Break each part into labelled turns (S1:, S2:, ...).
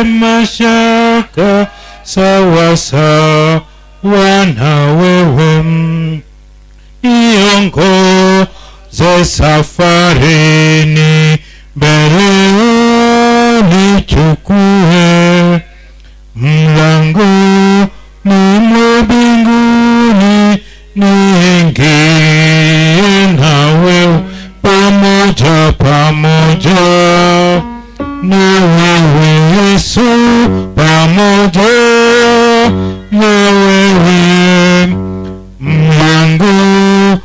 S1: Mashaka sawa sawa na wewe, niongoze safarini, mbele unichukue, mlangoni mwa mbinguni niingie na wewe, pamoja pamoja na wewe Yesu, pamoja na wewe, mlangoni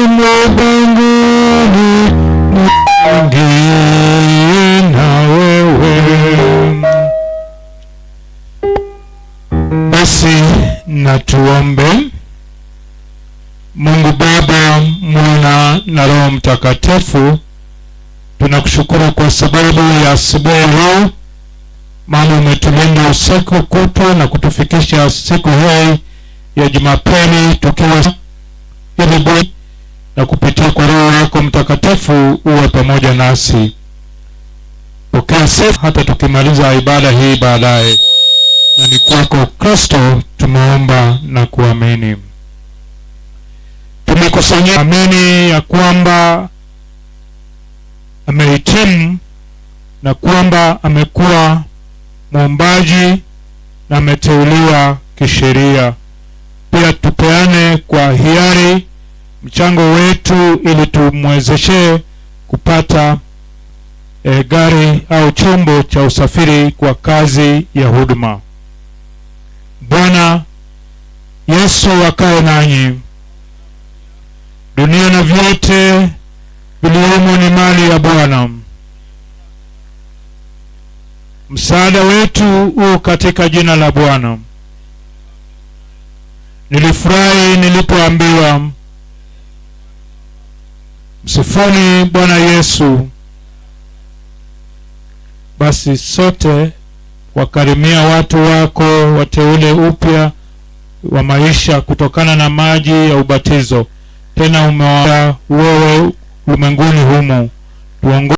S1: mwa mbinguni niingie na wewe. Basi na tuombe. Mungu Baba, Mwana na Roho Mtakatifu, tunakushukuru kwa sababu ya asubuhi leo, maana umetulinda usiku kutwa na kutufikisha siku hii ya Jumapili tukiwa hivi, na kupitia kwa Roho yako Mtakatifu uwe pamoja nasi. Pokea sifa hata tukimaliza ibada hii baadaye, na ni kwako Kristo tumeomba na kuamini. Tumekusanyika amini ya kwamba amehitimu na kwamba amekuwa mwombaji na ameteuliwa kisheria. Pia tupeane kwa hiari mchango wetu ili tumwezeshe kupata gari au chombo cha usafiri kwa kazi ya huduma. Bwana Yesu akae nanyi. Dunia na vyote vilivyomo ni mali ya Bwana. Msaada wetu u katika jina la Bwana. Nilifurahi nilipoambiwa, msifuni Bwana Yesu. Basi sote wakarimia watu wako wateule upya wa maisha kutokana na maji ya ubatizo, tena umewa wewe ulimwenguni humu tuongoze.